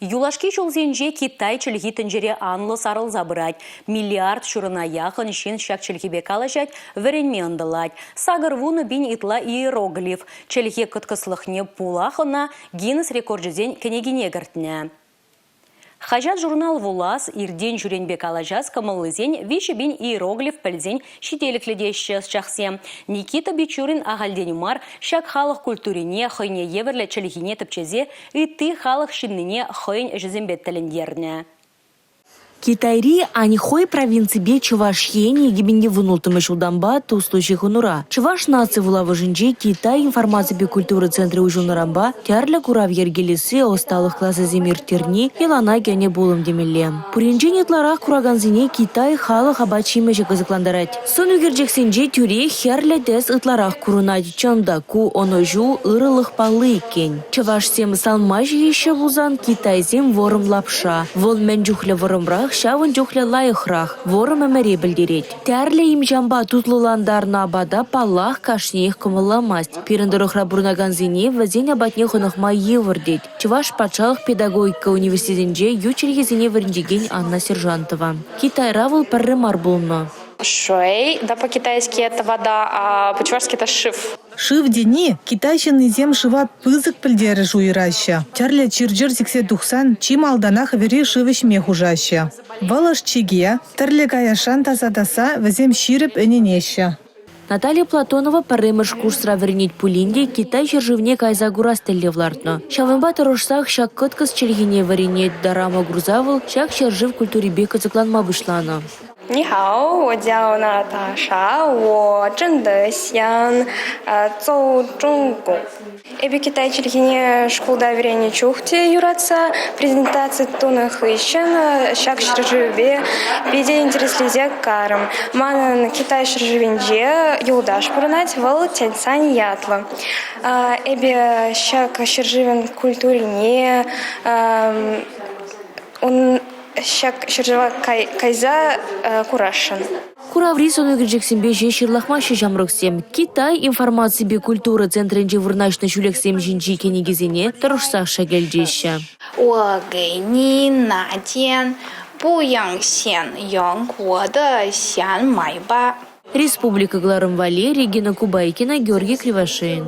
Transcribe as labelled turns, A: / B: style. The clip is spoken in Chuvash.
A: Юлашки ҫулсенче Китай чӗлхи тӗнчере анлӑ сарӑлса пырать. Миллиард ҫурӑна яхӑн ҫын ҫак чӗлхепе калаҫать, вӗренме ӑнтӑлать. 80 пин ытла иероглиф. Чӗлхе кӑткӑслӑхне пулах ӑна Гиннес рекорчӗсен кӗнекине кӗртнӗ. Хаҫат-журнал вулас, иртен-ҫӳренпе калаҫас кӑмӑллисен 3000 иероглиф пӗлсен ҫителӗклӗ теҫҫӗ ӑсчахсем. Никита Бичурин ахальтен мар ҫак халӑх культурине, хӑйне евӗрлӗ чӗлхине тӗпчесе ытти халӑх ҫыннине хӑйӗн ӗҫӗсемпе тӗлӗнтернӗ.
B: Китайри Аньхой провинципе Чӑваш Ен 2016 ҫултанпа туслӑ ҫыхӑнура. Чӑваш наци вулавӑшӗнче Китай информаципе культура центрӗ уҫӑлнӑранпа тӗрлӗ курав йӗркелесси, ӑсталӑх класӗсем ирттерни йӑлана кӗнӗ пулӑм темелле. Пуринчен ытларах куракансене Китай халӑх апат-ҫимӗҫӗ кӑсӑклантарать. Сӑн ӳкерчӗксенче тӳрех хӗрлӗ тӗс ытларах курӑнать. Чӑн та, ку ӑнӑҫу, ырӑлӑх палли иккен. Чӑвашсем салма ҫиеҫҫӗ пулсан китайсем вӑрӑм лапша. Вӑл мӗн чухлӗ вӑрӑмрах, ҫавӑн чухлӗ лайӑхрах. Вӑрӑм ӗмӗре пӗлтерет. Тӗрлӗ им-ҫампа тутлӑлантарнӑ апата, паллах, кашниех кӑмӑлламасть. Пирӗн тӑрӑхра пурӑнакансене вӗсен апатне хӑнӑхма йывӑр тет. Чӑваш патшалӑх педагогика университетӗнче ют чӗлхесене вӗрентекен Анна Сержантова. Китайра вӑл пӗрре мар пулнӑ.
C: Шуэй, да, по-китайски это вода, а по-чувашски это шыв.
D: Шыв тени Китай ҫыннисем шыва пысӑк пӗлтерӗш уйӑраҫҫӗ. Тӗрлӗ чир-чӗр сиксе тухсан чи малтанах вӗри шыв ӗҫме хушаҫҫӗ. Вӑл ӑш-чике, тӗрлӗ каяшран тасатасса вӗсем ҫирӗп ӗненеҫҫӗ.
B: Наталья Платонова пӗрремӗш курсра вӗренет пулин те Китай ҫӗршывне кайса курас тӗллев лартнӑ. Ҫавӑнпа тӑрӑшсах ҫак кӑткӑс чӗлхене вӗренет. Дорама курса вӑл ҫак ҫӗршыв культурипе кӑсӑкланма пуҫланӑ.
C: 你好，我叫娜塔莎，我真的想走中国。Эпӗ китай чӗлхине шкулта вӗреннӗ чух те юратса презентаци тунӑ хыҫҫӑн ҫак ҫӗршывпе питӗ интересленсе карӑм. Манӑн Китай ҫӗршывӗнче юлташ пурӑнать, вӑл Тяньцань ятлӑ. Эпӗ ҫак ҫӗршывӑн культурине, ун ҫак ҫӗршыва кайса курасшӑн.
B: Кураври сӑн ӳкерчӗксемпе ҫеҫ ҫырлахмаҫҫӗ ҫамрӑксем. Китай информаципе культура центрӗнче вырнаҫнӑ ҫӳлӗксем ҫинчи кӗнекесене тӑрӑшсах шӗкӗлчеҫҫӗ.
E: 我给你拿点不用先用我的钱买吧。
B: Республика кӑларӑм валли Регина Кубайкина, Георгий Кривошеин.